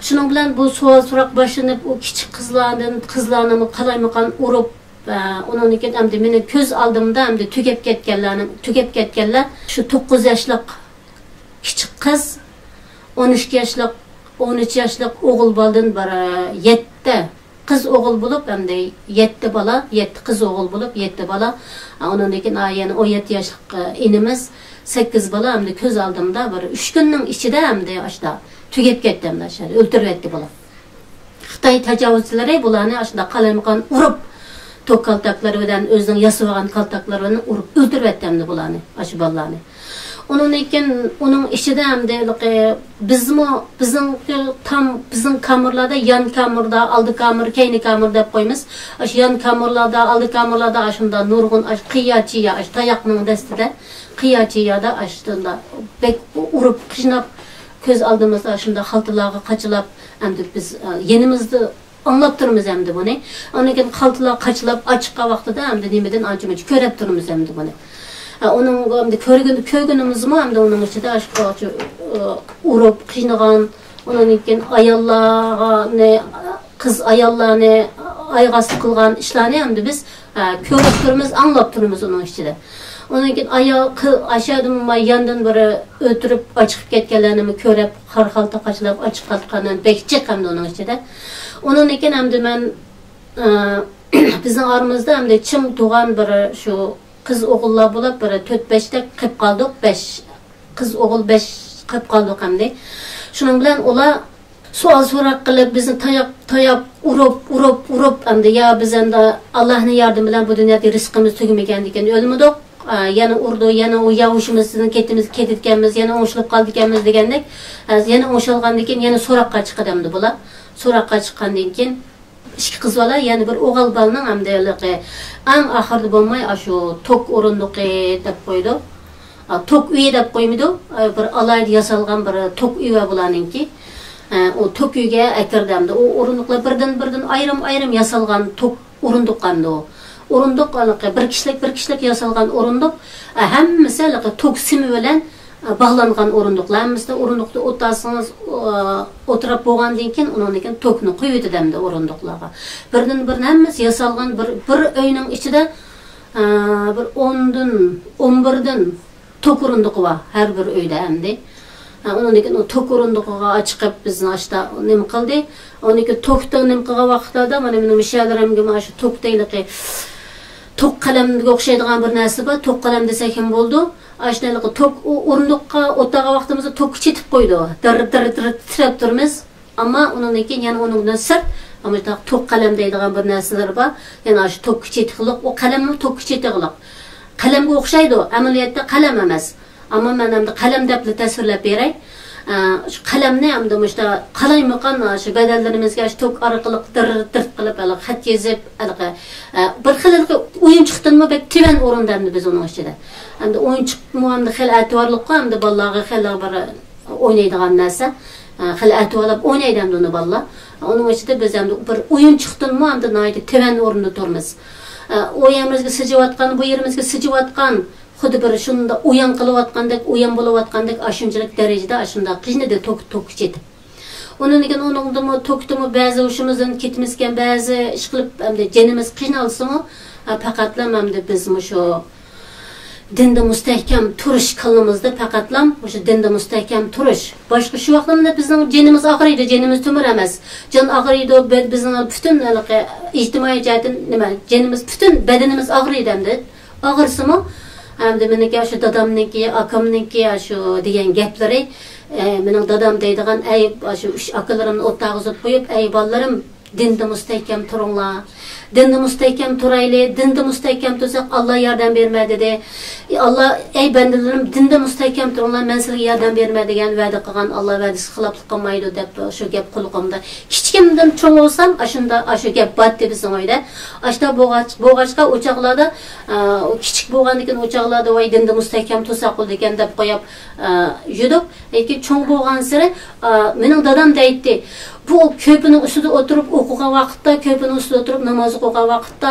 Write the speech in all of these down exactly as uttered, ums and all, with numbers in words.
شۇنىڭ بىلەن بۇ سوئال سوراق باشلىنىپ، ئۇ كىچىك قىزلاردىن، قىزلارنىمۇ قالايمىقان ئۇرۇپ، ئۇنىڭدىن كېيىن ئەمدى مېنىڭ كۆز ئالدىمدا ئەمدى تۈگەپ كەتكەنلەرنىڭ، تۈگەپ كەتكەنلەر شۇ توققۇز ياشلىق كىچىك قىز، ئون ئىككى ياشلىق، ئون ئۈچ ياشلىق ئوغۇل بالىدىن بىر يەتتە قىز ئوغۇل بولۇپ، ئەمدى يەتتە بالا، يەتتە قىز ئوغۇل بولۇپ، يەتتە بالا. ئۇنىڭدىن كېيىن، ئا، يەنە ئون يەتتە ياشلىق، ئە، ئىنىمىز، سەككىز بالا ئەمدى كۆز ئالدىمدا بىر ئۈچ كۈننىڭ ئىچىدە ئەمدى ئاشتا تۈگەپ كەتتى، ئەمدى ئاشتا ئۆلتۈرۈۋەتتى بۇلار. خىتاي تاجاۋۇزچىلىرى بۇلارنى ئاشۇنداق قالايمىقان ئۇرۇپ، توك كالتاكلىرى بىلەن، ئۆزىنىڭ ياسىۋالغان كالتاكلىرى بىلەن ئۇرۇپ ئۆلتۈرۈۋەتتى ئەمدى بۇلارنى، ئاشۇ بالىلارنى. ئۇنىڭدىن كېيىن ئۇنىڭ ئىچىدە ئەمدى ھېلىقى بىزمۇ، بىزنىڭ تام، بىزنىڭ كامېرلاردا يان كامېردا، ئالدى كامېر، كەينى كامېر دەپ قويىمىز. ئاشۇ يان كامېرلاردا، ئالدى كامېرلاردا ئاشۇنداق نۇرغۇن ئاش قىيا چىيا، ئاش تاياقنىڭ دەستىدە قىيا چىيادا ئاشۇنداق بەك ئۇرۇپ، قىيناپ، كۆز ئالدىمىزدا ئاشۇنداق خالتىلارغا قاچىلاپ، ئەمدى بىز، ئە، يېنىمىزدا ئاڭلاپ تۇرىمىز ئەمدى بۇنى. ئاندىن كېيىن خالتىلار قاچىلاپ ئاچىققان ۋاقتىدا ئەمدى نېمىدىن ئانچە-مۇنچە كۆرەپ تۇرىمىز ئەمدى بۇنى. ئە، ئۇنىڭ ئەمدى كۆرگىن-، كۆرگىنىمىزمۇ ئەمدى ئۇنىڭ ئىچىدە ئاشۇ، ئاشۇ، ئۇ، ئۇرۇپ، قىينىغان، ئۇنىڭدىن كېيىن ئاياللارنى، قىز ئاياللارنى ئايىغاستى قىلغان ئىشلارنى ئەمدى بىز، ئە، كۆرۈپ تۇرىمىز، ئاڭلاپ تۇرىمىز ئۇنىڭ ئىچىدە. ئۇنىڭدىن كېيىن ئايال، قىز، ئاشۇ يەردىن ياندىن بىر ئۆلتۈرۈپ ئاچىقىپ كەتكەنلەرنىمۇ كۆرۈپ، قارا خالتا قاچىلاپ ئاچىقىپ قالغان بەك جىق ئەمدى ئۇنىڭ ئىچىدە. ئۇنىڭدىن كېيىن ئەمدى مەن، ئە، بىزنىڭ ئارىمىزدا ئەمدى چىڭ تۇغان بىر شۇ قىز ئوغۇللار بولۇپ، بىر تۆت بەشتەك قېلىپ قالدۇق. بەش قىز ئوغۇل، بەش قېلىپ قالدۇق ئەمدى. شۇنىڭ بىلەن ئۇلار سوئال سوراق قىلىپ، بىزنى تاياق، تاياق ئۇرۇپ، ئۇرۇپ، ئۇرۇپ، ئەمدى يا بىز ئەمدى ئاللاھنىڭ ياردىمى بىلەن بۇ دۇنيادا رىزقىمىز تۈگىمىگەندىكىن ئۆلمىدۇق. ئا، يەنە ئۇرىدۇ، يەنە ئۇ يا ھوشىمىزدىن كېتىمىز، كېتىدىكەنمىز، يەنە ئوڭشىلىپ قالىدىكەنمىز دېگەندەك. ئا، يەنە ئوڭشالغاندىن كېيىن يەنە سوراققا چىقىدۇ ئەمدى بۇلار. سوراققا چىققاندىن كېيىن، ئىككى قىز بالا، يەنە بىر ئوغۇل بالىنىڭ ئەمدى ھېلىقى ئەڭ ئاخىرىدا بولماي، ئاشۇ توك ئورۇندۇقى دەپ قويىدۇ. ئا، توك ئۆيى دەپ قويمىدۇ؟ ئا، بىر ئالاھىدە ياسالغان بىر توك ئۆيى بار بۇلارنىڭكى. ئا، ئۇ توك ئۆيگە ئەكىردى ئەمدى. ئۇ ئورۇندۇقلار بىردىن-بىردىن ئايرىم-ئايرىم ياسالغان توك ئورۇندۇق ئەمدى ئۇ. ئورۇندۇق ھېلىقى بىر كىشىلىك، بىر كىشىلىك ياسالغان ئورۇندۇق. ئا، ھەممىسى ھېلىقى توك سىمى بىلەن باغلانغان ئورۇندۇقلار. ھەممىسىدە ئورۇندۇقتا ئولتۇرسىڭىز، ئا، ئولتۇرۇپ بولغاندىن كېيىن، ئۇنىڭدىن كېيىن توكنى قويۇۋېتىدۇ ئەمدى ئورۇندۇقلارغا. بىردىن بىرىنى ھەممىسى ياسالغان بىر، بىر ئۆينىڭ ئىچىدە، ئا، بىر ئوندىن، ئون بىردىن توك ئورۇندۇقى بار ھەر بىر ئۆيدە ئەمدى. ھە، ئۇنىڭدىن كېيىن ئۇ توك ئورۇندۇقىغا چىقىپ بىزنى ئاشتا نېمە قىلدى. ئۇنىڭدىن كېيىن توكتا نېمە قىلغان ۋاقىتلاردا مانا مېنىڭ مۇشۇ يەرلىرىمگە مانا شۇ توكتا ھېلىقى توك قەلەمگە ئوخشايدىغان بىر نەرسە بار. توك قەلەم دېسەك ھەم بولىدۇ. ئاشۇنداق توك ئورۇندۇققا ئولتۇرغان ۋاقتىمىزدا توكقا چېتىپ قويىدۇ. دىر، دىر، دىر تىترەپ تۇرىمىز. ئەمما ئۇنىڭدىن كېيىن يەنە ئۇنىڭدىن سىرت، ئەمما توك قەلەم دەيدىغان بىر نەرسىلەر بار. يەنە ئاشۇ توكقا چېتىقلىق، ئۇ قەلەممۇ توكقا چېتىقلىق. قەلەمگە ئوخشايدۇ، ئەمەلىيەتتە قەلەم ئەمەس. ئەمما مەن ئەمدى قەلەم دەپلا تەسۋىرلەپ بېرەي. ئە، شۇ قەلەمنى ئەمدى مۇشتا قالايمىقان شۇ بەدەنلىرىمىزگە شۇ توك ئارقىلىق دىر، دىر قىلىپ، ھېلىقى خەت يېزىپ، ھېلىقى، ئە، بىر خىل ھېلىقى ئويۇنچۇقتىنمۇ بەك تۆۋەن ئورۇندا ئەمدى بىز ئۇنىڭ ئىچىدە. ئەمدى ئويۇنچۇقمۇ ئەمدى خېلى ئەتىۋارلىققۇ، ئەمدى بالىلارغا خېلى بىر ئوينايدىغان نەرسە. ئە، خېلى ئەتىۋارلاپ ئوينايدۇ ئەمدى ئۇنى بالىلار. ئۇنىڭ ئىچىدە بىز ئەمدى بىر ئويۇنچۇقتىنمۇ ئەمدى ناھايىتى تۆۋەن ئورۇندا تۇرىمىز. ئە، ئۇ يېرىمىزگە سىجىۋاتقان، بۇ يېرىمىزگە سىجىۋاتقان، خۇددى بىر شۇنداق ئويۇن قىلىۋاتقاندەك، ئويۇن بولۇۋاتقاندەك، ئاشۇنچىلىك دەرىجىدە ئاشۇنداق قىينىدى توك، توكقا چېتىپ. ئۇنىڭدىن كېيىن ئۇنىڭدىمۇ توكتىمۇ بەزى ھوشىمىزدىن كېتىمىزكەن، بەزى ئىش قىلىپ، ئەمدى جېنىمىز قىينالسىمۇ، ئە، پەقەتلا ئەمدى بىز مۇشۇ دىندا مۇستەھكەم تۇرۇش كاللىمىزدا پەقەتلا مۇشۇ دىندا مۇستەھكەم تۇرۇش. باشقا شۇ ۋاقىتلاردا بىزنىڭ جېنىمىز ئاغرىيدۇ، جېنىمىز تۆمۈر ئەمەس. جان ئاغرىيدۇ، بە-، بىزنىڭ پۈتۈن ھېلىقى ئىجتىمائىي جەھەتتىن نېمە، جېنىمىز پۈتۈن بەدىنىمىز ئاغرىيدۇ ئەمدى. ئاغرىسىمۇ، ئەمدى مېنىڭكى شۇ دادامنىڭكى، ئاكامنىڭكى شۇ دېگەن گەپلىرى، ئە، مېنىڭ دادام دەيدىغان، ئەي، شۇ ئۈچ ئاكىلىرىمنى ئوتتاغا ئۇزۇپ قويۇپ، ئەي بالىلىرىم، دىندا مۇستەھكەم تۇرۇڭلار. دىندا مۇستەھكەم تۇرايلى. دىندا مۇستەھكەم تۇرساق، ئاللا ياردەم بېرىمەن دېدى. ئاللا، ئەي بەندىلىرىم، دىندا مۇستەھكەم تۇرۇڭلار، مەن سىلەرگە ياردەم بېرىمەن دېگەن ۋەدە قىلغان، ئاللا ۋەدىسىگە خىلاپلىق قىلمايدۇ دەپ شۇ گەپ قۇلىقىمدا. كىچىكىمدىن چوڭ بولسام، ئاشۇندا، ئاشۇ گەپ بارتتى بىزنىڭ ئۆيدە. ئاشتا بولغاچ-، بولغاچقا ئۇ چاغلاردا، ئا، كىچىك بولغاندىكىن ئۇ چاغلاردا، ۋاي، دىندا مۇستەھكەم تۇرساق بولىدىكەن دەپ قويۇپ، ئا، يۈدۇق. لېكىن چوڭ بولغانسېرى، ئا، مېنىڭ دادام دەيتتى، بۇ كۆپىنىڭ ئۈستىدە ئولتۇرۇپ ئوقۇغان ۋاقىتتا، كۆپىنىڭ ئۈستىدە ئولتۇرۇپ ناماز بولغان ۋاقىتتا،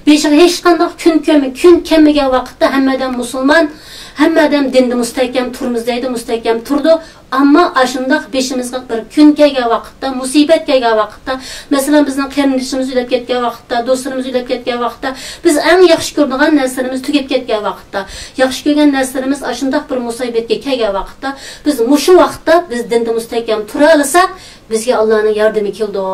بېشىغا ھېچقانداق كۈن كەلمە-، كۈن كەلمىگەن ۋاقىتتا ھەممە ئادەم مۇسۇلمان، ھەممە ئادەم دىندا مۇستەھكەم تۇرىمىز دەيدۇ، مۇستەھكەم تۇرىدۇ. ئەمما ئاشۇنداق بېشىمىزغا بىر كۈن كەلگەن ۋاقىتتا، مۇسىبەت كەلگەن ۋاقىتتا، مەسىلەن، بىزنىڭ قېرىندىشىمىز ئۆلۈپ كەتكەن ۋاقىتتا، دوستلىرىمىز ئۆلۈپ كەتكەن ۋاقىتتا، بىز ئەڭ ياخشى كۆرىدىغان نەرسىلىرىمىز تۈگەپ كەتكەن ۋاقىتتا، ياخشى كۆرگەن نەرسىلىرىمىز ئاشۇنداق بىر مۇسىبەتكە كەلگەن ۋاقىتتا، بىز مۇشۇ ۋاقىتتا بىز دىندا مۇستەھكەم تۇرالىساق، بىزگە ئاللانىڭ ياردىمى كېلىدۇ.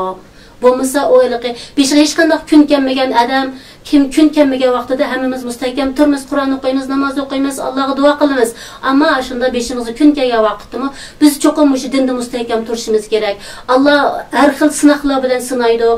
بولمىسا ئۇ ھېلىقى بېشىغا ھېچقانداق كۈن كەلمىگەن ئادەم، كىم كۈن كەلمىگەن ۋاقتىدا ھەممىمىز مۇستەھكەم تۇرىمىز، قۇرئان ئوقۇيمىز، ناماز ئوقۇيمىز، ئاللاغا دۇئا قىلىمىز. ئەمما ئاشۇنداق بېشىمىزغا كۈن كەلگەن ۋاقىتتىمۇ بىز چوقۇم مۇشۇ دىندا مۇستەھكەم تۇرۇشىمىز كېرەك. ئاللا ھەر خىل سىناقلار بىلەن سىنايدۇ.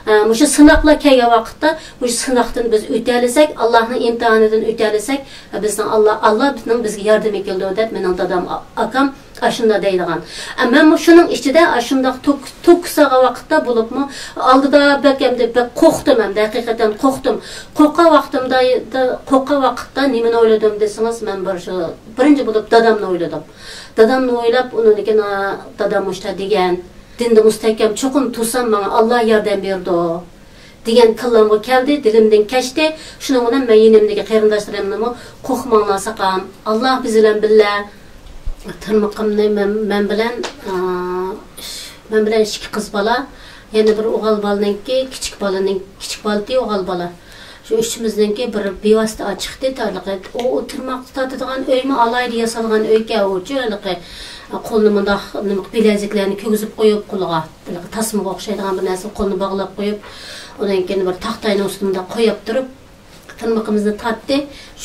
ئە، مۇشۇ سىناقلار كەلگەن ۋاقىتتا مۇشۇ سىناقتىن بىز ئۆتەلىسەك، ئاللانىڭ ئىمتىھانىدىن ئۆتەلىسەك، بىزنىڭ ئاللا، ئاللا بىزنىڭ بىزگە ياردىمى كېلىدۇ دەپ مېنىڭ دادام، ئا-، ئاكام ئاشۇنداق دەيدىغان. ئەمما مۇشۇنىڭ ئىچىدە ئاشۇنداق توك-، توكۇس ئالغان ۋاقىتتا بولۇپمۇ ئالدىدا بەك ئەمدى بەك قورقتۇم ئەمدى، ھەقىقەتەن قورقتۇم. قورققان ۋاقتىمدا، قورققان ۋاقىتتا نېمىنى ئويلىدىم دېسىڭىز، مەن بىر شۇ بىرىنچى بولۇپ دادامنى ئويلىدىم. دادامنى ئويلاپ، ئۇنىڭدىن كېيىن، ئا، دادام مۇشۇنداق دېگەن، دىندا مۇستەھكەم چوقۇم تۇرسام ماڭا ئاللا ياردەم بېرىدۇ. دېگەن كاللامغا كەلدى، دىلىمدىن كەچتى. شۇنىڭ بىلەن مەن يېنىمدىكى قېرىنداشلىرىمنىمۇ، «قورقماڭلار ساقام، ئاللا بىز بىلەن بىللە.» تىرمىقىمنى مەن، مەن بىلەن، ئا، مەن بىلەن ئىككى قىز بالا، يەنە بىر ئوغۇل بالىنىڭكى، كىچىك بالىنىڭ، كىچىك بالىتى ئوغۇل بالا. شۇ ئۈچىمىزنىڭكى بىر بىۋاسىتە چىقتى تارلىقى. ئۇ، ئۇ تىرماق تارتىدىغان ئۆيمۇ ئالاھىدە ياسالغان ئۆيكەن ئۇچۇ، ھېلىقى قولىنى مۇنداق نېمە بىلەزىكلەرنى كىرگۈزۈپ قويۇپ قولىغا. ھېلىقى تاسمىغا ئوخشايدىغان بىر نەرسە قولىنى باغلاپ قويۇپ، ئۇنىڭ كېيىن بىر تاختاينىڭ ئۈستىدە مۇنداق قويۇپ تۇرۇپ، تىرمىقىمىزنى تارتتى.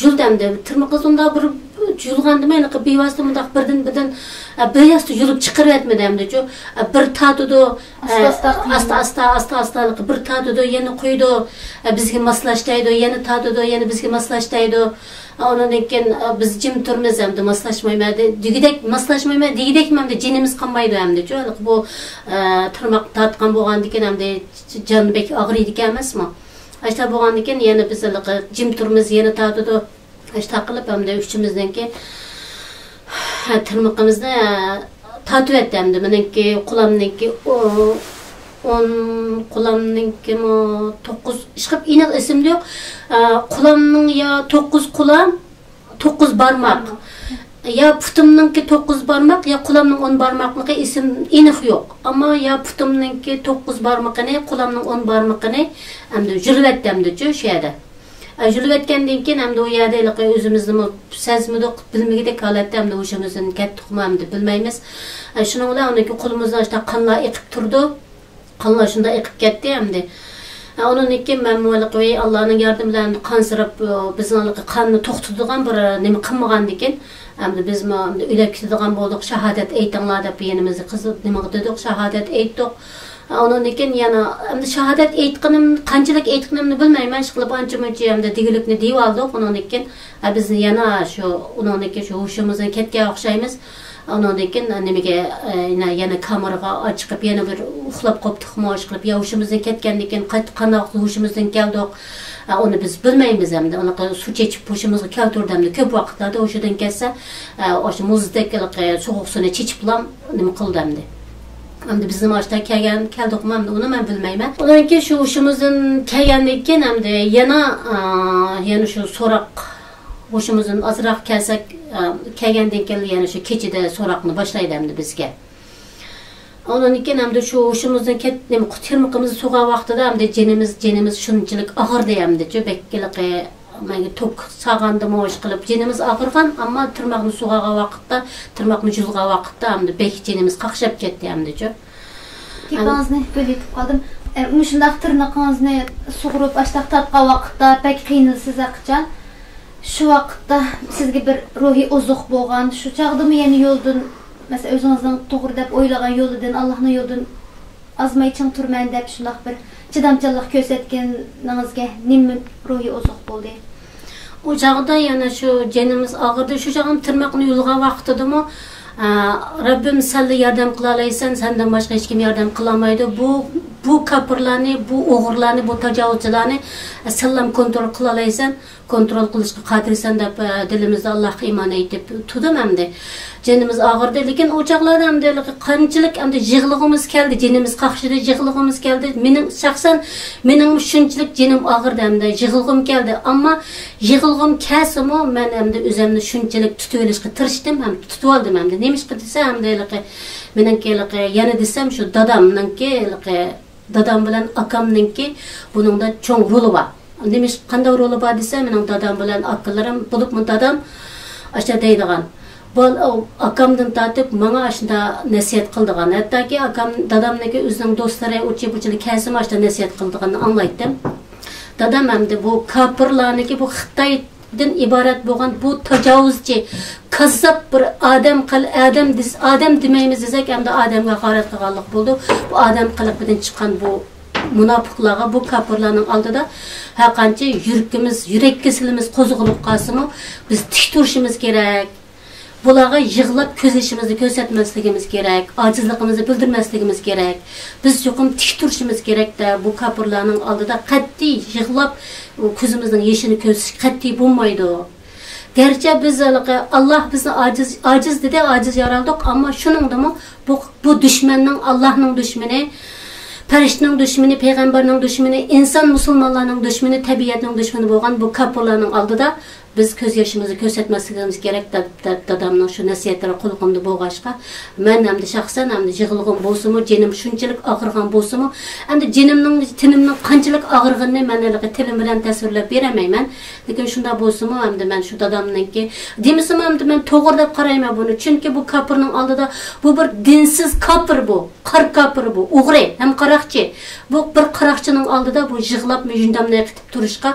يۈردى ئەمدى. تىرمىقىمىز ئۇنداق بىر يۇلغاندىمۇ، ھېلىقى بىۋاسىتە مۇنداق بىردىن بىردىن، ئە، بىۋاسىتە يۇلۇپ چىقىرىۋەتمىدى ئەمدىچۇ. ئە، بىر تارتىدۇ، ئاستا، ئاستا، ئاستا، ئاستا، ئاستا، ھېلىقى بىر تارتىدۇ، يەنە قويىدۇ. ئە، بىزگە ماسلاش دەيدۇ، يەنە تارتىدۇ، يەنە بىزگە ماسلاش دەيدۇ. ئە، ئۇنىڭدىن كېيىن، ئە، بىز جىم تۇرىمىز ئەمدى، ماسلاشمايمەن دېگۈدەك، ماسلاشمايمەن دېگۈدەكمۇ ئەمدى جېنىمىز قانمايدۇ ئەمدىچۇ. ھېلىقى بۇ، ئە، تىرماق تارتقان بولغاندىكىن ئەمدى جان بەك ئاغرىيدىكەن ئەمەسمۇ؟ ئاشتا بولغاندىكىن يەنە بىز ھېلىقى جىم تۇرىمىز، يەنە تارتىدۇ. ئاشتا قىلىپ ئەمدى ئۈچىمىزنىڭكى، ھە، تىرمىقىمىزنى، ھە، تارتىۋەتتى ئەمدى. مېنىڭكى، قۇلامنىڭكى ئو-، ئون، قۇلامنىڭكىمۇ توققۇز، ئىشقىلىپ ئېنىق ئېسىمدە يوق. ئە، قۇلامنىڭ يا توققۇز قۇلام، توققۇز بارماق. يا پۇتۇمنىڭكى توققۇز بارماق، يا قۇلامنىڭ ئون بارماقلىقى ئېسىم ئېنىق يوق. ئەمما يا پۇتۇمنىڭكى توققۇز بارمىقىنى، قۇلامنىڭ ئون بارمىقىنى ئەمدى يۈرۈۋەتتى ئەمدىچۇ شۇ يەردە. ئە، يۈرۈۋەتكەندىن كېيىن ئەمدى ئۇ يەردە ھېلىقى ئۆزىمىزنىمۇ سەزمىدۇق، بىلمىگۈدەك ھالەتتە ئەمدى ھوشىمىزدىن كەتتۇقمۇ ئەمدى بىلمەيمىز. ئە، شۇنىڭ بىلەن ئۇنىڭكى قولىمىزدىن ئاشتا قانلار ئېقىپ تۇرىدۇ. قانلار شۇنداق ئېقىپ كەتتى ئەمدى. ئە، ئۇنىڭدىن كېيىن مەنمۇ ھېلىقى، ۋەي، ئاللانىڭ ياردىمى بىلەن قانسىراپ، ئۇ، بىزنىڭ ھېلىقى قاننى توختىتىدىغان بىر نېمە قىلمىغاندىكىن، ئەمدى بىزمۇ ئەمدى ئۆلۈپ كېتىدىغان بولدۇق، شاھادەت ئېيتىڭلار دەپ يېنىمىزدا قىز نېمىغا دېدۇق، شاھادەت ئېيتتۇق. ئۇنىڭدىن كېيىن يەنە ئەمدى شاھادەت ئېيتقىنىم، قانچىلىك ئېيتقىنىمنى بىلمەيمەن، ئىشقىلىپ ئانچە مۇنچە ئەمدى دېگۈلۈكنى دېيىۋالدۇق. ئۇنىڭدىن كېيىن، ئە، بىزنى يەنە شۇ، ئۇنىڭدىن كېيىن شۇ ھوشىمىزدىن كەتكەن ئوخشايمىز. ئۇنىڭدىن كېيىن نېمىگە، ئە، يەنە، يەنە كامېرغا چىقىپ، يەنە بىر ئۇخلاپ قوپتۇقمۇ، ئىشقىلىپ، يا ھوشىمىزدىن كەتكەندىن كېيىن قايت-، قانداق ھوشىمىزدىن كەلدۇق، ئە، ئۇنى بىز بىلمەيمىز ئەمدى. ئۇنى سۇ چېچىپ ھوشىمىزغا كەلتۈردى ئەمدى. كۆپ ۋاقىتلاردا ھوشىدىن كەتسە، ئە، ئاشۇ مۇزدەك ھېلىقى سوغۇق سۇنى چېچىپلا نېمە قىلدى ئەمدى. ئەمدى بىزنىڭ ئاشتا كەلگەن، كەلدۇقمۇ ئەمدى، ئۇنى مەن بىلمەيمەن. ئۇنىڭ كېيىن شۇ ھوشىمىزدىن كەلگەندىن كېيىن ئەمدى يەنە، ئا، يەنە شۇ سوراق، ھوشىمىزدىن ئازراق كەلسەك، ئا، كەلگەندىن كېيىن يەنە شۇ كېچىدە سوراقنى باشلايدۇ ئەمدى بىزگە. ئۇنىڭدىن كېيىن ئەمدى شۇ ھوشىمىزدىن كەت-، نېمە، تىرمىقىمىزنى سۇغان ۋاقتىدا ئەمدى جېنىمىز، جېنىمىز شۇنچىلىك ئاغرىدى ئەمدىچۇ، بەك ھېلىقى مانا توك سالغاندىمۇ ئىشقىلىپ جېنىمىز ئاغرىغان، ئەمما تىرماقنى سۇغارغان ۋاقىتتا، تىرماقنى يۇلغان ۋاقىتتا ئەمدى بەك جېنىمىز قاقشاپ كەتتى ئەمدىچۇ. گېپىڭىزنى بۆلۈۋېتىپ قالدىم. ئە، مۇشۇنداق تىرنىقىڭىزنى سۇغۇرۇپ، ئاشتاق تارتقان ۋاقىتتا بەك قىينىلىسىز ھەقىچان. شۇ ۋاقىتتا سىزگە بىر روھىي ئوزۇق بولغان، شۇ چاغدىمۇ يەنە يولدىن، مەسىلەن، ئۆزىڭىزنىڭ توغرا دەپ ئويلىغان يولىدىن، ئاللاھنىڭ يولىدىن ئازماي چىڭ تۇرىمەن دەپ شۇنداق بىر چىدامچانلىق كۆرسەتكىنىڭىزگە نېمە روھىي ئوزۇق بولدى؟ ئۇ چاغدا يەنە شۇ جېنىمىز ئاغرىدى. شۇ چاغدا تىرماقنى يۇلغان ۋاقتىدىمۇ، ئە، «رەببىم، سەنلا ياردەم قىلالايسەن، سەندىن باشقا ھېچكىم ياردەم قىلالمايدۇ. بۇ بۇ كاپىرلارنى، بۇ ئوغرىلارنى، بۇ تاجاۋۇزچىلارنى سەنلام كونترول قىلالايسەن، كونترول قىلىشقا قادىرسەن دەپ، دىلىمىزدا ئاللاھقا ئىمان ئېيتىپ تۇردۇم ئەمدى. جېنىمىز ئاغرىدى، لېكىن ئۇ چاغلاردا ئەمدى قانچىلىك ئەمدى يىغلىغۇمىز كەلدى، جېنىمىز قاقشىدى، يىغلىغۇمىز كەلدى. مېنىڭ شەخسەن، مېنىڭمۇ شۇنچىلىك جېنىم ئاغرىدى ئەمدى، يىغلىغۇم كەلدى. ئەمما يىغلىغۇم كەلسىمۇ، مەن ئەمدى ئۆزۈمنى شۇنچىلىك تۇتۇۋېلىشقا تىرىشتىم ھەم تۇتۇۋالدىم ئەمدى. نېمىشقا دېسە، ئەمدى ھېلىقى مېنىڭكى ھېلىقى، يەنە دېسەم، شۇ دادامنىڭكى ھېلىقى، دادام بىلەن ئاكامنىڭكى بۇنىڭدا چوڭ رولى بار. نېمىش، قانداق رولى بار دېسە، مېنىڭ دادام بىلەن ئاكىلىرىم، بولۇپمۇ دادام ئاشۇ دەيدىغان، بۇ ئاكامدىن تارتىپ ماڭا ئاشۇنداق نەسىھەت قىلىدىغان. ھەتتاكى ئاكام، دادامنىڭكى ئۆزىنىڭ دوستلىرى ئۇچى-بۇچىلا كەلسىمۇ ئاشۇنداق نەسىھەت قىلىدىغىنىنى ئاڭلايتتىم. دادام ئەمدى بۇ كاپىرلارنىڭكى، بۇ خىتايدىن ئىبارەت بولغان بۇ تاجاۋۇزچى، كاززاپ بىر ئادەم قىل-، ئادەم دېس-، ئادەم دېمەيمىز دېسەك، ئەمدى ئادەمگە ھاقارەت قىلغانلىق بولىدۇ. بۇ ئادەم قىلىقىدىن چىققان بۇ مۇناپىقلارغا، بۇ كاپىرلارنىڭ ئالدىدا ھەرقانچە يۈرىكىمىز، يۈرەك كېسىلىمىز قوزغىلىپ قالسىمۇ، بىز تىك تۇرۇشىمىز كېرەك. بۇلارغا يىغلاپ كۆز يېشىمىزنى كۆرسەتمەسلىكىمىز كېرەك، ئاجىزلىقىمىزنى بىلدۈرمەسلىكىمىز كېرەك. بىز چوقۇم تىك تۇرۇشىمىز كېرەك-دە، بۇ كاپىرلارنىڭ ئالدىدا قەتئىي يىغلاپ، كۆزىمىزنىڭ يېشىنى كۆرسىتىش قەتئىي بولمايدۇ. گەرچە بىز ھېلىقى، ئاللاھ بىزنى ئاجىز، ئاجىز دېدى، ئاجىز يارالدۇق، ئەمما شۇنىڭدىمۇ بۇ، بۇ دۈشمەننىڭ، ئاللاھنىڭ دۈشمىنى، پەرىشتىنىڭ دۈشمىنى، پەيغەمبەرنىڭ دۈشمىنى، ئىنسان مۇسۇلمانلارنىڭ دۈشمىنى، تەبىئەتنىڭ دۈشمىنى بولغان بۇ كاپىرلارنىڭ ئالدىدا بىز كۆز يېشىمىزنى كۆرسەتمەسلىكىمىز كېرەك، دەپ، دەپ دادامنىڭ شۇ نەسىھەتلىرى قۇلىقىمدا بولغاچقا، مەن ئەمدى شەخسەن ئەمدى يىغلىغۇم بولسىمۇ، جېنىم شۇنچىلىك ئاغرىغان بولسىمۇ، ئەمدى جېنىمنىڭ، تېنىمنىڭ قانچىلىك ئاغرىغىنىنى مەن ھېلىقى تىلىم بىلەن تەسۋىرلەپ بېرەلمەيمەن. لېكىن شۇنداق بولسىمۇ، ئەمدى مەن شۇ دادامنىڭكى، دېمىسىمۇ ئەمدى مەن توغرا دەپ قارايمەن بۇنى. چۈنكى بۇ كاپىرنىڭ ئالدىدا، بۇ بىر دىنسىز كاپىر بۇ. قارا كاپىر بۇ، ئوغرى ھەم قاراقچى. بۇ بىر قاراقچىنىڭ ئالدىدا بۇ يىغلاپ، مۇشۇندامنى قېتىپ تۇرۇشقا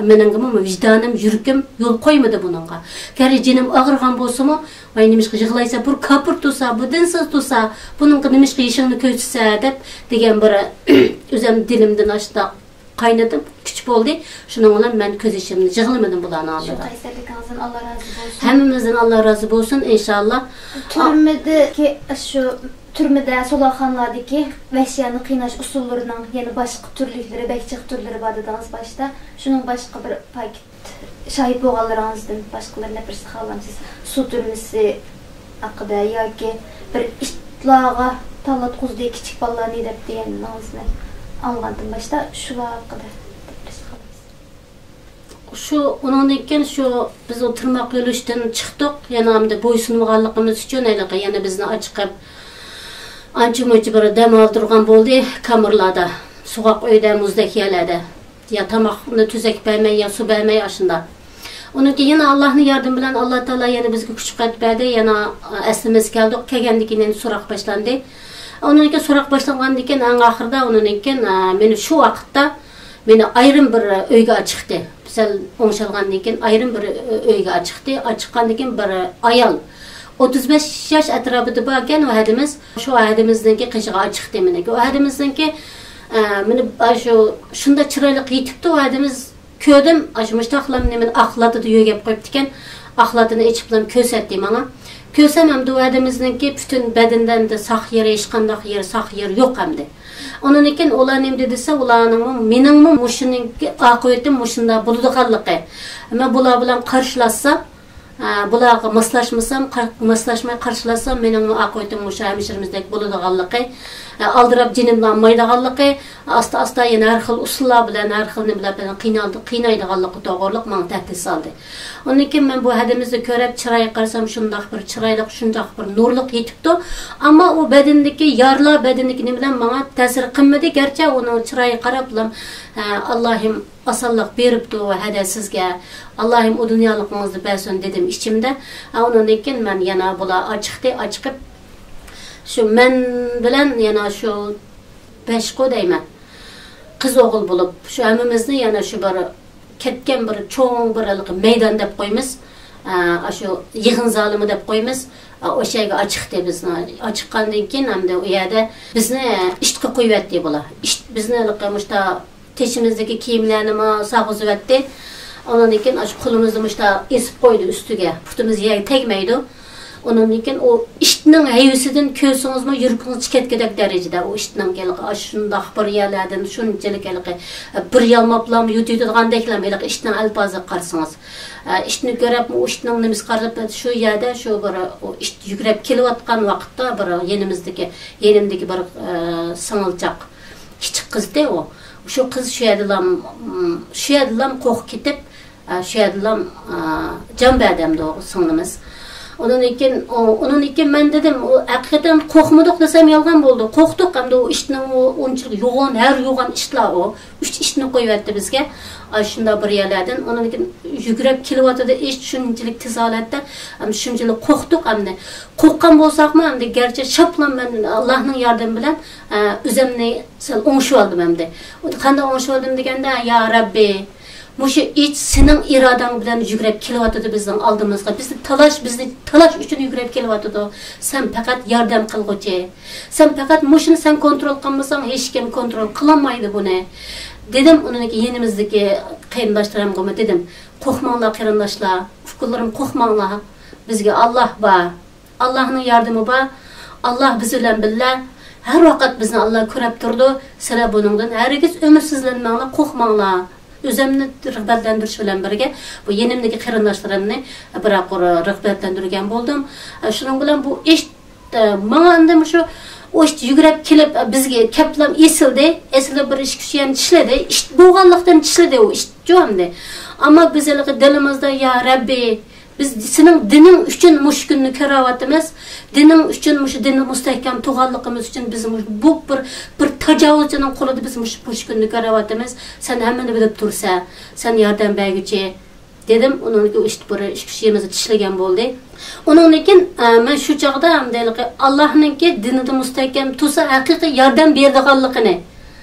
مېنىڭمۇ ۋىجدانىم، يۈرىكىم يول قويمىدى بۇنىڭغا. گەرچە جېنىم ئاغرىغان بولسىمۇ، ۋاي، نېمىشقا يىغلايسەن؟ بۇ كاپىر تۇرسا، بۇ دىنسىز تۇرسا، بۇنىڭغا نېمىشقا يېشىڭنى كۆرسىتىسەن؟ دەپ دېگەن بىر ئۆزۈم دىلىمدىن ئاشۇنداق قاينىدىم، كۈچ بولدى. شۇنىڭ بىلەن مەن كۆز يېشىمنى يىغلىمىدىم بۇلارنىڭ شۇ ئالدىدا. قەيسەرلىكىڭىزدىن ئاللا رازى بولسۇن. ھەممىمىزدىن ئاللا رازى بولسۇن، ئىنشاللا. تۈرمىدىكى، شۇ تۈرمىدە، سولاقخانىلاردىكى ۋەھشىيانە قىيناش ئۇسۇللىرىنىڭ يەنە باشقا تۈرلۈكلىرى، بەك جىق تۈرلىرى بار دېدىڭىز باشتا. شۇنىڭ باشقا بىر پاكىت شاھىت بولغانلىرىڭىزدىن باشقىلىرىنى بىر سىغا ئالامسىز؟ سۇ تۈرمىسى ھەققىدە ياكى بىر ئىتلارغا تاللاتقۇزدى كىچىك بالىلارنى دەپ دېگەنلىرىڭىزنى ئاڭلىغانتىم باشتا، شۇلار ھەققىدە بىر سىغا ئالامسىز؟ شۇ، ئۇنىڭدىن كېيىن شۇ بىز ئۇ تىرماق يۆلۈشتىن چىقتۇق. يەنە ئەمدى بويسۇنمىغانلىقىمىز ئۈچۈن ھېلىقى يەنە بىزنى ئاچىقىپ، ئانچە-مۇنچە بىر دەم ئالدۇرغان بولدى كامېرلاردا. سوغۇق ئۆيدە، مۇزدەك يەرلەردە. يا تاماقنى تۈزەك بەرمەي، يا سۇ بەرمەي، ئاشۇنداق. ئۇنىڭ كېيىن يەنە ئاللاھنىڭ ياردىمى بىلەن ئاللا تائالا يەنە بىزگە كۈچ-قۇۋۋەت بەردى. يەنە ئەسلىمىزگە كەلدۇق. كەلگەندىن كېيىن يەنە سوراق باشلاندى. ئۇنىڭدىن كېيىن سوراق باشلانغاندىن كېيىن، ئەڭ ئاخىرىدا ئۇنىڭدىن كېيىن، ئە، مېنى شۇ ۋاقىتتا مېنى ئايرىم بىر ئۆيگە ئاچىقتى. سەل ئوڭشالغاندىن كېيىن ئايرىم بىر ئۆيگە ئاچىقتى. ئاچىققاندىن كېيىن بىر ئايال، ئوتتۇز بەش ياش ئەتراپىدا بار ئىكەن، ئۇ ھەدىمىز، شۇ ھەدىمىزنىڭكى قېشىغا ئاچىقتى مېنىڭكى. ئۇ ھەدىمىزنىڭكى، ئە، مېنى شۇ شۇنداق چىرايلىق يېتىپتۇ، ئۇ ھەدىمىز كۆردۈم، ئاشۇ مۇشتاقلام نېمىنى ئاق لاتىدا يۆگەپ قويۇپتىكەن. ئاق لاتىنى ئېچىپلام كۆرسەتتى ماڭا. كۆرسەم ئەمدى ئۇ ھەدىمىزنىڭكى پۈتۈن بەدىنىدە ئەمدى ساق يېرى، ھېچقانداق يېرى، ساق يېرى يوق ئەمدى. ئۇنىڭدىن كېيىن ئۇلار نېمە دېدى دېسە، ئۇلارنىڭمۇ، مېنىڭمۇ مۇشۇنىڭكى ئاقىۋىتىم مۇشۇنداق بولىدىغانلىقى. مەن بۇلار بىلەن قارشىلاشسام، ئە، بۇلارغا ماسلاشمىسام، قار-، ماسلاشماي قارشىلاشسام، مېنىڭمۇ ئاقىۋىتىم مۇشۇ ھەمشىرىمىزدەك بولىدىغانلىقى، ئە، ئالدىراپ جېنىمنى ئالمايدىغانلىقى، ئاستا-ئاستا يەنە ھەر خىل ئۇسۇللار بىلەن، ھەر خىل نېمىلەر بىلەن قىينالدى-، قىينايدىغانلىقى توغرۇلۇق ماڭا تەھدىت سالدى. ئۇنىڭدىن كېيىن مەن بۇ ھەدىمىزنى كۆرۈپ، چىرايىغا قارىسام، شۇنداق بىر چىرايلىق، شۇنداق بىر نۇرلۇق يېتىپتۇ. ئەمما ئۇ بەدىنىدىكى يارىلار، بەدىنىدىكى نېمىلەر ماڭا تەسىر قىلمىدى. گەرچە ئۇنىڭ چىرايىغا قاراپلام، ھە، ئاللاھىم ئاسانلىق بېرىپتۇ ھەدە سىزگە، ئاللاھىم ئۇ دۇنيالىقىڭىزنى بەرسۇن دېدىم ئىچىمدە. ھە، ئۇنىڭدىن كېيىن مەن يەنە بۇلار ئاچىقتى، ئاچىقىپ، شۇ مەن بىلەن يەنە شۇ بەشقۇ دەيمەن، قىز ئوغۇل بولۇپ، شۇ ھەممىمىزنى يەنە شۇ بىر كەتكەن بىر چوڭ بىر ھېلىقى مەيدان دەپ قويىمىز. ئە، ئاشۇ يىغىن زالىمى دەپ قويىمىز. ئە، ئوشۇ يەرگە ئاچىقتى بىزنى. ئاچىققاندىن كېيىن ئەمدى ئۇ يەردە بىزنى ئىشتقا قويۇۋەتتى بۇلار. ئىشت-، بىزنى ھېلىقى مۇشتا تېشىمىزدىكى كىيىملەرنىمۇ ساغىزىۋەتتى. ئۇنىڭدىن كېيىن ئاشۇ قولىمىزنى مۇشتا ئېسىپ قويدى ئۈستىگە. پۇتىمىز يەرگە تەگمەيدۇ. ئۇنىڭدىن كېيىن ئۇ ئىتنىڭ ھەيۋىسىدىن كۆرسىڭىزمۇ يۈرىكىڭىز چىقىپ كېتەتتەك دەرىجىدە ئۇ ئىتنىڭ ھېلىقى ئاشۇنداق بىر يەرلەردىن شۇنچىلىك ھېلىقى بىر يالماپلام يۆتىيدىغاندەكلام ھېلىقى ئىتنىڭ ئەلپازىغا قارىسىڭىز. ئىتنى كۆرۈپمۇ ئۇ ئىتنىڭ نېمىسى قارىسا شۇ يەردە شۇ بىر ئۇ ئىت يۈگۈرۈپ كېلىۋاتقان ۋاقىتتا بىر يېنىمىزدىكى، يېنىمدىكى بىر سىڭىلچاق، كىچىك قىزدى ئۇ. شۇ قىز شۇ يەردىلام، شۇ يەردىلام قورقۇپ كېتىپ، ئا، شۇ يەردىلا، ئا، جان بەردى ئەمدى ئۇ سىڭلىمىز. ئۇنىڭدىن كېيىن، ئۇ، ئۇنىڭدىن كېيىن مەن دېدىم، ئۇ ھەقىقەتەن قورقمىدۇق دېسەم يالغان بولىدۇ. قورقتۇق ئەمدى ئۇ ئىتنىڭ، ئۇ ئۇنچىلىك يوغان، ھەر يوغان ئىتلار ئۇ. ئۈچ ئىتنى قويۇۋەتتى بىزگە. ئا، شۇنداق بىر يەرلەردىن. ئۇنىڭدىن كېيىن يۈگۈرۈپ كېلىۋاتىدۇ ئىت شۇنچىلىك تېز ھالەتتە. ئەم، شۇنچىلىك قورقتۇق ئەمدى. قورققان بولساقمۇ ئەمدى گەرچە شاپلا مەن ئاللاھنىڭ ياردىمى بىلەن، ئا، ئۆزۈمنى سەل ئوڭشىۋالدىم ئەمدى. قانداق ئوڭشىۋالدىم دېگەندە، يا رەببى، مۇشۇ ئىت سېنىڭ ئىرادەڭ بىلەن يۈگۈرۈپ كېلىۋاتىدۇ بىزنىڭ ئالدىمىزغا. بىزنى تالاش، بىزنى تالاش ئۈچۈن يۈگۈرۈپ كېلىۋاتىدۇ. سەن پەقەت ياردەم قىلغۇچى. سەن پەقەت مۇشۇنى سەن كونترول قىلمىساڭ، ھېچكىم كونترول قىلالمايدۇ بۇنى، دېدىم. ئۇنىڭ يېنىمىزدىكى قېرىنداشلىرىمغىمۇ دېدىم، قورقماڭلار قېرىنداشلار، ئۇكىلىرىم، قورقماڭلار. بىزگە ئاللاھ بار. ئاللاھنىڭ ياردىمى بار. ئاللاھ بىز بىلەن بىللە. ھەر ۋاقىت بىزنى ئاللاھ كۆرۈپ تۇرىدۇ. سىلەر بۇنىڭدىن ھەرگىز ئۈمىدسىزلەنمەڭلار، قورقماڭلار. ئۆزۈمنى رىغبەتلەندۈرۈش بىلەن بىرگە، بۇ يېنىمدىكى قېرىنداشلىرىمنى بىراق رىغبەتلەندۈرگەن بولدۇم. شۇنىڭ بىلەن بۇ ئىت، ماڭا ئەمدى مۇشۇ ئۇ ئىت يۈگۈرۈپ كېلىپ، بىزگە كەپلەم ئېسىلدى. ئېسىلىپ بىر ئىككى ئۈچ يەرنى چىشلىدى. ئىت بولغانلىقتىن چىشلىدى ئۇ ئىتچۇ ئەمدى. ئەمما بىز ھېلىقى دىلىمىزدا، يا رەببى، بىز سېنىڭ دىنىڭ ئۈچۈن مۇشۇ كۈننى كۆرۈۋاتىمىز. دىنىڭ ئۈچۈن، مۇشۇ دىندا مۇستەھكەم تۇرغانلىقىمىز ئۈچۈن بىز مۇش-، بۇ بىر، بىر تاجاۋۇزچىنىڭ قولىدا بىز مۇشۇ، مۇشۇ كۈننى كۆرۈۋاتىمىز. سەن ھەممىنى بىلىپ تۇرسەن، سەن ياردەم بەرگۈچى، دېدىم. ئۇنىڭدىن كېيىن ئىت بىر ئىككى ئۈچ يېرىمىزنى چىشلىگەن بولدى. ئۇنىڭدىن كېيىن، ئە، مەن شۇ چاغدا ئەمدى ھېلىقى ئاللاھنىڭكى دىنىدا مۇستەھكەم تۇرسا ھەقىقىي ياردەم بېرىدىغانلىقىنى،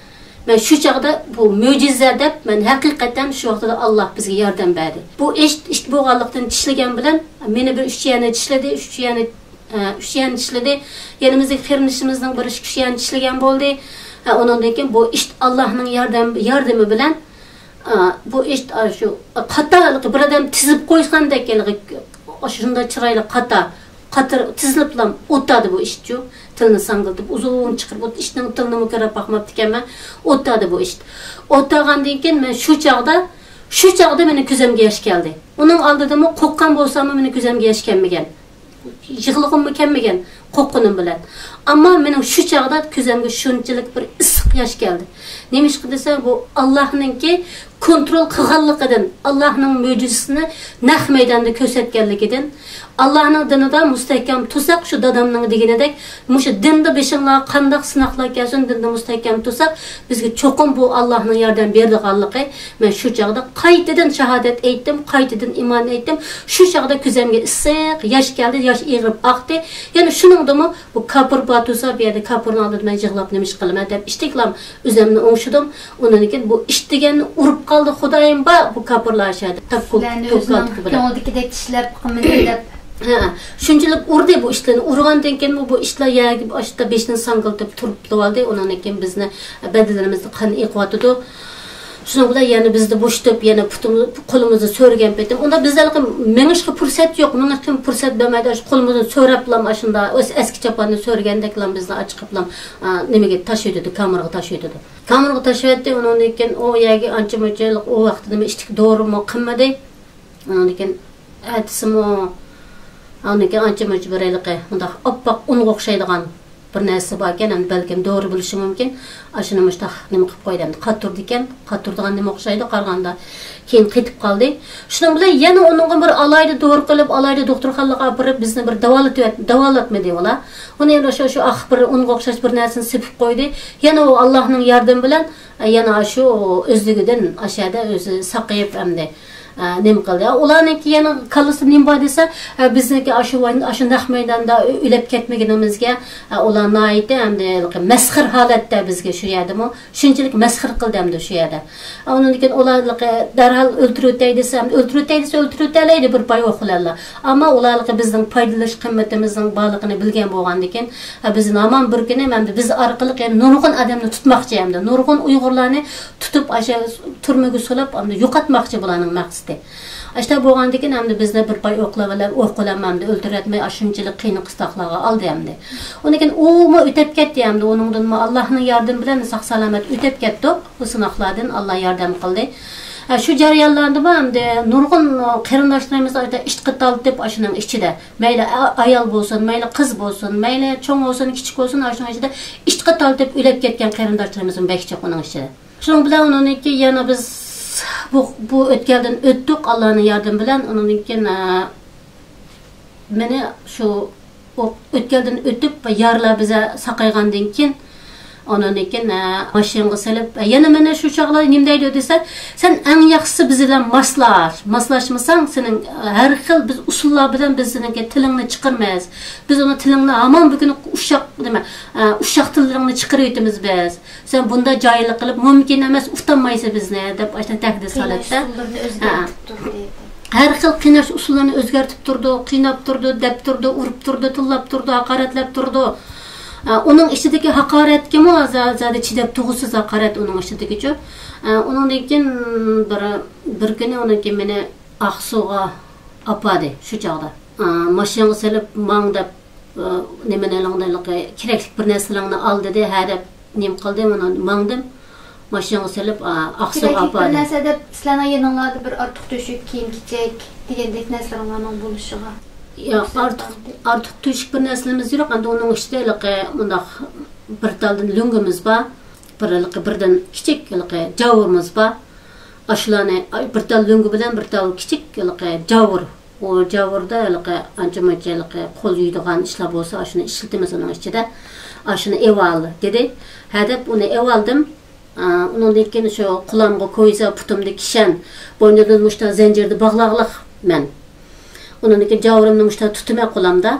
مەن شۇ چاغدا بۇ مۆجىزە دەپ، مەن ھەقىقەتەن شۇ ۋاقتىدا ئاللاھ بىزگە ياردەم بەردى. بۇ ئىت، ئىت بولغانلىقتىن چىشلىگەن بىلەن مېنى بىر ئۈچ يەرنى چىشلىدى، ئۈچ يەرنى، ئە، ئۈچ يەرنى چىشلىدى. يەنە بىزدىكى قېرىندىشىمىزنىڭ بىر ئىككى ئۈچ يەرنى چىشلىگەن بولدى. ئە، ئۇنىڭدىن كېيىن بۇ ئىت ئاللاھنىڭ ياردەم، ياردىمى بىلەن، ئە، بۇ ئىت، ئە، شۇ قاتا ھېلىقى بىر ئادەم تىزىپ قويغاندەك ھېلىقى شۇنداق چىرايلىق قاتا، قاتار تىزىلىپلا ئولتۇردى بۇ ئىتچۇ. تىلىنى ساڭگىلىتىپ، ئۇزۇن چىقىرىپ، ئۇ ئىتنىڭ تىلىنىمۇ كۆرۈپ باقماپتىكەنمەن. ئولتۇردى بۇ ئىت. ئولتۇرغاندىن كېيىن مەن شۇ چاغدا، شۇ چاغدا مېنىڭ كۆزۈمگە ياش كەلدى. ئۇنىڭ ئالدىدىمۇ قورققان بولساممۇ مېنىڭ كۆزۈمگە ياش كەلمىگەن. يىغلىغۇممۇ كەلمىگەن قورققىنىم بىلەن. ئەمما مېنىڭ شۇ چاغدا كۆزۈمگە شۇنچىلىك بىر ئىسسىق ياش كەلدى. نېمىشقا دېسە، بۇ ئاللاھنىڭكى كونترول قىلغانلىقىدىن، ئاللاھنىڭ مۆجىزىسىنى نەق مەيداندا كۆرسەتكەنلىكىدىن، ئاللاھنىڭ دىنىدا مۇستەھكەم تۇرساق، شۇ دادامنىڭ دېگىنىدەك، مۇشۇ دىندا بېشىڭلارغا قانداق سىناقلار كەلسۇن، دىندا مۇستەھكەم تۇرساق، بىزگە چوقۇم بۇ ئاللاھنىڭ ياردەم بېرىدىغانلىقى. مەن شۇ چاغدا قايتىدىن شاھادەت ئېيتتىم، قايتىدىن ئىمان ئېيتتىم. شۇ چاغدا كۆزۈمگە ئىسسىق ياش كەلدى، ياش ئېغىپ ئاقتى. يەنە شۇنىڭدىمۇ بۇ كاپىر بار تۇرسا، بۇ يەردە كاپىرنىڭ ئالدىدا مەن يىغلاپ نېمە ئىش قىلىمەن دەپ ئىتتىكلام ئۆزۈمنى ئوڭشىدىم. ئۇنىڭدىن كېيىن بۇ ئىت دېگەننى ئۇرۇپ قالدى، خۇدايىم بار، بۇ كاپىرلار شۇ يەردە تاككۇل، سىلەرنى ئۆزىنىڭ تۇككان تۇكى بىلەن. كۆڭلىدىكىدەك چىشلەپ قىلمىدى دەپ. ھە، شۇنچىلىك ئۇردى بۇ ئىتلارنى. ئۇرغاندىن كېيىنمۇ بۇ ئىتلار يەرگە ئاشتا بېشىنى ساڭگىلىتىپ تۇرۇپ تۇرۇۋالدى. ئۇنىڭدىن كېيىن بىزنى بەدىنىمىزدە قان ئېقىۋاتىدۇ. شۇنىڭ بىلەن يەنە بىزدە بوشىتىپ، يەنە پۇتىمىز، قولىمىزنى سۆرىگەن پېتىم. ئۇندا بىزدە ھېلىقى مېڭىشقا پۇرسەت يوق، مېڭىشقا پۇرسەت بەرمەيدۇ. شۇ قولىمىزنى سۆرەپلام ئاشۇندا ئەسكى چاپاننى سۆرىگەندەكلام بىزنى ئاچىقىپلام، ئا، نېمىگە تاشلىۋېتىدۇ، كامېرغا تاشلىۋېتىدۇ. كامېرغا تاشلىۋەتتى، ئۇنىڭدىن كېيىن ئۇ يەرگە ئانچە مۇنچە ھېلىقى ئۇ ۋاقىتتا نېمە ئىچتىكى دورىمۇ قىلمىدى. ئۇنىڭدىن كېيىن ئەتىسىمۇ، ئاندىن كېيىن ئانچە مۇنچە بىر ھېلىقى مۇنداق ئاپئاق ئۇنغا ئوخشايدىغان بىر نەرسە باركەن، ئەمدى بەلكىم دورا بولۇشى مۇمكىن. ئاشۇنى مۇشتاق نېمە قىلىپ قويدى، ئەمدى قاتۇرىدىكەن، قاتۇرىدىغان نېمە ئوخشايدۇ قارىغاندا. كېيىن قېتىپ قالدى. شۇنىڭ بىلەن يەنە ئۇنىڭغا بىر ئالاھىدە دورا قىلىپ، ئالاھىدە دوختۇرخانىلارغا ئاپىرىپ، بىزنى بىر داۋالىتىۋەت-، داۋالاتمىدى ئۇلار. ئۇنى يەنە شۇ، شۇ ئاق بىر ئۇنغا ئوخشاش بىر نەرسىنى سېپىپ قويدى. يەنە ئۇ ئاللاھنىڭ ياردىمى بىلەن، يەنە شۇ ئۆزلۈكىدىن ئاشۇ يەردە ئۆزى ساقىيىپ ئەمدى. ئە، نېمە قىلدى؟ ئۇلارنىڭكى يەنە كاللىسىدا نېمە بار دېسە، ئە، بىزنىڭكى ئاشۇ ۋاي-، ئاشۇ نەق مەيداندا ئۆ-، ئۆلۈپ كەتمىگىنىمىزگە، ئە، ئۇلار ناھايىتى ئەمدى مەسخىرە ھالەتتە بىزگە شۇ يەردىمۇ شۇنچىلىك مەسخىرە قىلدى ئەمدى شۇ يەردە. ئە، ئۇنىڭدىن كېيىن ئۇلار دەرھال ئۆلتۈرۈۋېتەي دېسە، ئەمدى ئۆلتۈرۈۋېتەي دېسە ئۆلتۈرۈۋېتەلەيدۇ بىر پاي ئوقۇلارلا. ئەمما ئۇلار بىزنىڭ پايدىلىنىش قىممىتىمىزنىڭ بارلىقىنى بىلگەن بولغاندىكىن، ئە، بىز ھامان بىر كۈنى ئەمدى بىز ئارقىلىق يەنە نۇرغۇن ئادەمنى تۇتماقچى، ئەمدى نۇرغۇن ئۇيغۇرلارنى تۇتۇپ، ئاشۇ تۈرمىگە سولاپ، ئەمدى يوقاتماقچى بۇلارنىڭ مەقسىتى. ئاشتا بولغاندىكىن ئەمدى بىزنى بىر پاي ئوقلار بىلەن، ئوق بىلەن ئەمدى ئۆلتۈرۈۋەتمەي، ئاشۇنچىلىك قىيىن قىستاقلارغا ئالدى ئەمدى. ئۇنىڭدىن ئۇمۇ ئۆتۈپ كەتتى ئەمدى. ئۇنىڭدىنمۇ ئاللاھنىڭ ياردىمى بىلەن ساق-سالامەت ئۆتۈپ كەتتۇق. بۇ سىناقلاردىن ئاللا ياردەم قىلدى. ھە، شۇ جەريانلاردىمۇ ئەمدى نۇرغۇن قېرىنداشلىرىمىز ئىشقا تالتىپ ئاشۇنىڭ ئىچىدە. مەيلى ئا-، ئايال بولسۇن، مەيلى قىز بولسۇن، مەيلى چوڭ بولسۇن، كىچىك بولسۇن، ئاشۇنىڭ ئىچىدە ئىشقا تالتىپ ئۆلۈپ كەتكەن قېرىنداشلىرىمىزمۇ بەك جىق ئۇنىڭ ئىچىدە. شۇنىڭ بىلەن ئۇنىڭدىن كېيىن يەنە بىز بۇ، بۇ ئۆتكەلدىن ئۆتتۇق، ئاللانىڭ ياردىمى بىلەن. ئۇنىڭدىن كېيىن، ئە، مېنى شۇ ئوق-، ئۆتكەلدىن ئۆتۈپ، يارىلار بىزە ساقايغاندىن كېيىن، ئۇنىڭدىن كېيىن، ئە، ماشىنىغا سېلىپ، ئە، يەنە مېنى شۇ چاغلار نېمە دەيدۇ دېسە، سەن ئەڭ ياخشىسى بىز بىلەن ماسلاش، ماسلاشمىساڭ، سېنىڭ، ئە، ھەر خىل بىز ئۇسۇللار بىلەن بىز سېنىڭكى تىلىڭنى چىقىرىمىز، بىز ئۇنى تىلىڭنى ھامان بۈگۈن ئۇششاق، نېمە، ئە، ئۇششاق تىللىرىڭنى چىقىرىۋېتىمىز بىز. سەن بۇنداق جاھىللىق قىلىپ مۇمكىن ئەمەس، ئۇتالمايسەن بىزنى دەپ ئاشۇنداق تەھدىت سالاتتى. ئۇسۇللىرىنى ئۆزگەرتىپ تۇردى. ھەر خىل قىيناش ئۇسۇللىرىنى ئۆزگەرتىپ تۇرىدۇ، قىيناپ تۇرىدۇ، دەپ تۇرىدۇ، ئۇرۇپ تۇرىدۇ، تىللاپ تۇرىدۇ، ھاقارەتلەپ تۇرىدۇ. ئە، ئۇنىڭ ئىچىدىكى ھاقارەتكىمۇ زا-، زادى چىداپ تۇرغۇسىز ھاقارەت ئۇنىڭ ئىچىدىكىچۇ. ئە، ئۇنىڭدىن كېيىن بىر، بىر كۈنى ئۇنىڭ كېيىن مېنى ئاقسۇغا ئاپاردى شۇ چاغدا. ئە، ماشىنىغا سېلىپ ماڭ دەپ ئۇ، نېمىنى ئېلىڭ، كېرەكلىك بىر نەرسىلەرنى ئال دېدى. ھە دەپ نېمە قىلدىم، ئۇنى ماڭدىم. ماشىنىغا سېلىپ، ئا، ئاقسۇغا كېرەكلىك بىر ئاپاردىم. نەرسە دەپ سىلەرنىڭ يېنىڭلاردا بىر ئارتۇق تۆشۈك، كىيىم-كېچەك دېگەندەك نەرسىلىرىڭلارنىڭ بولۇشىغا ياق، ئارتۇق، ئارتۇق تۆشۈك بىر نەرسىلىرىمىز يوق. ئەمدى ئۇنىڭ ئىچىدە ھېلىقى مۇنداق بىر تالدىن لۆڭگىمىز بار. بىر ھېلىقى بىردىن كىچىك ھېلىقى جاۋۇرىمىز بار. ئاشۇلارنى، ئاي، بىر تال لۆڭگە بىلەن بىر تال كىچىك ھېلىقى جاۋۇر. ئۇ جاۋۇردا ھېلىقى ئانچە-مۇنچە ھېلىقى قول يۇيىدىغان ئىشلار بولسا، ئاشۇنى ئىشلىتىمىز ئۇنىڭ ئىچىدە. ئاشۇنى ئېۋال، دېدى. ھە دەپ ئۇنى ئېۋالدىم. ئا، ئۇنىڭدىن كېيىن شۇ قولامغا كويزا، پۇتۇمدا كىشەن، بوينۇمدىن مۇشتا زەنجىردە باغلاغلىق مەن. ئۇنىڭدىن كېيىن جاۋۇرۇمنى مۇشتا تۇتىمەن قولامدا.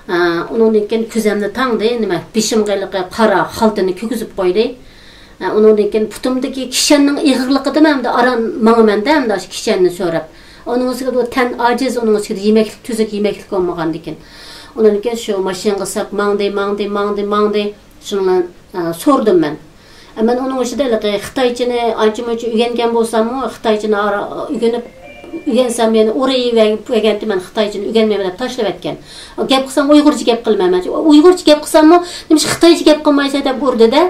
ئا، ئۇنىڭدىن كېيىن كۆزەمنى تاڭدى، نېمە، بېشىمغا ھېلىقى قارا خالتىنى كىيگۈزۈپ قويدى. ئا، ئۇنىڭدىن كېيىن پۇتۇمدىكى كىشەننىڭ ئېغىرلىقىدىن ئەمدى ئاران ماڭىمەن-دە، ئەمدى ئاشۇ كىشەننى سۆرەپ. ئۇنىڭ ئۈستىگە بۇ تەن ئاجىز، ئۇنىڭ ئۈستىگە يېمەكلىك، تۈزۈك يېمەكلىك بولمىغاندىكىن. ئۇنىڭدىن كېيىن شۇ ماشىنىغا ساپ ماڭدى، ماڭدى، ماڭدى، ماڭدى. شۇنىڭ بىلەن، ئا، سورىدىم مەن. ئە، مەن ئۇنىڭ ئىچىدە ھېلىقى خىتايچىنى ئانچە-مۇنچە ئۆگەنگەن بولساممۇ، خىتايچىنى ئارا-، ئۆگىنىپ، ئۆگەنسەم يەنە ئۇرۇۋەرگەنتى، مەن خىتايچىنى ئۆگەنمەيمەن دەپ تاشلىۋەتكەن. گەپ قىلسام ئۇيغۇرچە گەپ قىلىمەن مەن. ئۇيغۇرچە گەپ قىلساممۇ، نېمىشقا خىتايچە گەپ قىلمايسەن دەپ ئۇردى-دە.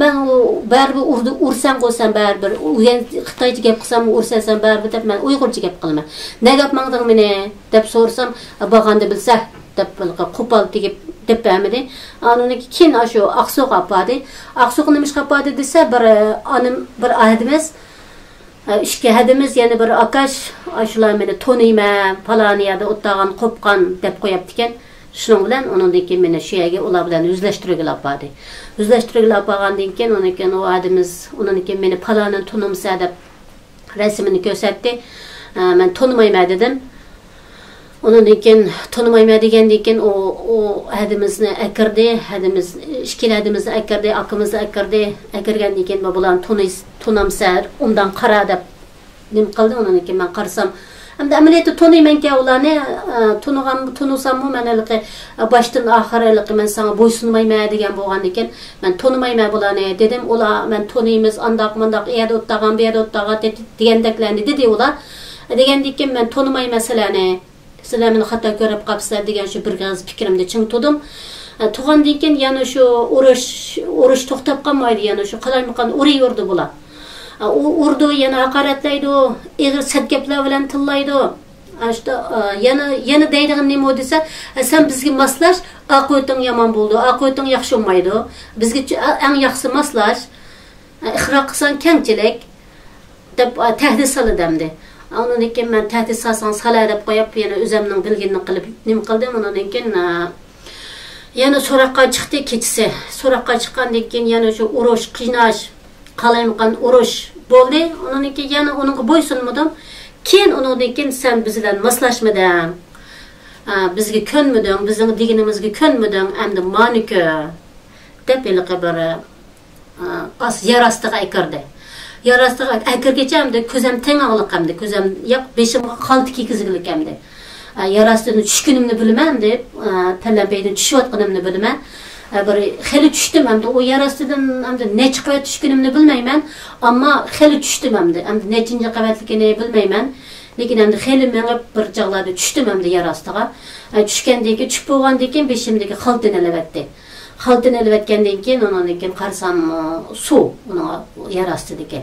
مەن ئۇ بەرىبىر ئۇردى، ئۇرساڭغۇ سەن بەرىبىر. ئۆگەن-، خىتايچە گەپ قىلساممۇ ئۇرسەن سەن بەرىبىر دەپ مەن ئۇيغۇرچە گەپ قىلىمەن. نەگە ئاپماڭدىڭ مېنى؟ دەپ سورىسام، بارغاندا بىلسە، دەپ ھېلىقى قوپال تېگىپ دەپ بەرمىدى. ئانىڭدىن كېيىن ئاشۇ ئاقسۇغا ئاپاردى. ئاقسۇغا نېمىشقا ئاپاردى دېسە، بىر، ئانىم، بىر ھەدىمىز، ئىككى ھەدىمىز، يەنە بىر ئاكاش، ئاشۇلار مېنى تونۇيمەن، پالان يەردە ئولتۇرغان قوپقان دەپ قويۇپتىكەن. شۇنىڭ بىلەن ئۇنىڭدىن كېيىن مېنى شۇ يەرگە ئۇلار بىلەن يۈزلەشتۈرگىلى ئاپاردى. يۈزلەشتۈرگىلى ئاپارغاندىن كېيىن، ئۇنىڭدىن كېيىن ئۇ ھەدىمىز، ئۇنىڭدىن كېيىن مېنى پالانىنى تونۇمسەن دەپ رەسىمىنى كۆرسەتتى. ئە، مەن تونۇمايمەن دېدىم. ئۇنىڭدىن كېيىن تونۇمايمەن دېگەندىن كېيىن ئۇ، ئۇ ھەدىمىزنى ئەكىردى، ھەدىمىز، ئىككىلا ھەدىمىزنى ئەكىردى، ئاكىمىزنى ئەكىردى. ئەكىرگەندىن كېيىن بۇلارنى تونۇي-، تونامسەن، ئوبدان قارا دەپ نېمە قىلدى. ئۇنىڭدىن كېيىن مەن قارىسام، ئەمدى ئەمەلىيەتتە تونۇيمەنكەن ئۇلارنى، ئە، تونۇغان، تونۇساممۇ مەن ھېلىقى، ئە، باشتىن ئاخىر ھېلىقى مەن ساڭا بويسۇنمايمەن دېگەن بولغاندىكىن، مەن تونۇمايمەن بۇلارنى دېدىم. ئۇلار مەن تونۇيمىز، ئانداق مۇنداق، ئۇ يەردە ئولتۇرغان، بۇ يەردە ئولتۇرغان دېگەندەكلەرنى دېدى ئۇلار. دېگەندىن كېيىن مەن تونۇمايمەن سىلەرنى، سىلەر مېنى خاتا كۆرۈپ قاپسىلەر دېگەن شۇ بىر ئېغىز پىكرىمدە چىڭ تۇردۇم. ئە، تۇرغاندىن كېيىن يەنە شۇ ئۇرۇش، ئۇرۇش توختاپ قالمايدۇ، يەنە شۇ قالايمىقان ئۇرۇۋېرىدۇ بۇلار. ئە، ئۇ ئۇرىدۇ، يەنە ھاقارەتلەيدۇ، ئېغىر سەت گەپلەر بىلەن تىللايدۇ. ئاشتا، ئە، يەنە، يەنە دەيدىغىنى نېمە دېسە، ئە، سەن بىزگە ماسلاش، ئاقىۋىتىڭ يامان بولىدۇ، ئاقىۋىتىڭ ياخشى بولمايدۇ. بىزگە چۈ-، ئە، ئەڭ ياخشىسى ماسلاش، ئە، ئىقرار قىلساڭ كەڭچىلىك. دەپ، ئا، تەھدىت سالىدۇ ئەمدى. ئۇنىڭدىن كېيىن مەن تەھدىت سالساڭ سالە دەپ قويۇپ، يەنە ئۆزەمنىڭ بىلگىنىنى قىلىپ نېمە قىلدىم. ئۇنىڭدىن كېيىن، ئا، يەنە سوراققا چىقتى كېچىسى. سوراققا چىققاندىن كېيىن يەنە شۇ ئۇرۇش، قىيناش، قالايمىقان ئۇرۇش بولدى. ئۇنىڭدىن كېيىن يەنە ئۇنىڭغا بويسۇنمىدىم. كېيىن ئۇنىڭدىن كېيىن سەن بىز بىلەن ماسلاشمىدىڭ. ئا، بىزگە كۆنمىدىڭ، بىزنىڭ دېگىنىمىزگە كۆنمىدىڭ، ئەمدى مانا كۆر. دەپ ھېلىقى بىر، ئا، ئاس-، يەر ئاستىغا ئەكىردى. يەر ئاستىغا ئەكىرگىچە ئەمدى كۆزەم تەڭ ئاغلىق ئەمدى. كۆزەم ياق، بېشىمغا خالتا كىيگۈزگۈلۈك ئەمدى. ئا، يەر ئاستىدىن چۈشكىنىمنى بىلىمەن ئەمدى. ئا، پەلەمپەيدىن چۈشۈۋاتقىنىمنى بىلىمەن. ئا، بىر خېلى چۈشتۈم ئەمدى. ئۇ يەر ئاستىدىن ئەمدى نەچچە قەۋەت چۈشكىنىمنى بىلمەيمەن. ئەمما خېلى چۈشتۈم ئەمدى. ئەمدى نەچچىنچى قەۋەتلىكىنى بىلمەيمەن. لېكىن ئەمدى خېلى مېڭىپ بىر چاغلاردا چۈشتۈم ئەمدى يەر ئاستىغا. ئە، چۈشكەندىن كېيىن، چۈشۈپ بولغاندىن كېيىن بېشىمدىكى خالتىنى ئېلىۋەتتى. خالتىنى ئېلىۋەتكەندىن كېيىن، ئۇنىڭدىن كېيىن قارىسام، ئۇ، سۇ ئۇنىڭ يەر ئاستىدىكى.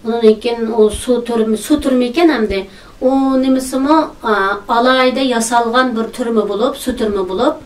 ئۇنىڭدىن كېيىن ئۇ سۇ تۈرمە، سۇ تۈرمە ئىكەن ئەمدى. ئۇ نېمىسىمۇ، ئا، ئالاھىدە ياسالغان بىر تۈرمە بولۇپ، سۇ تۈرمە بولۇپ،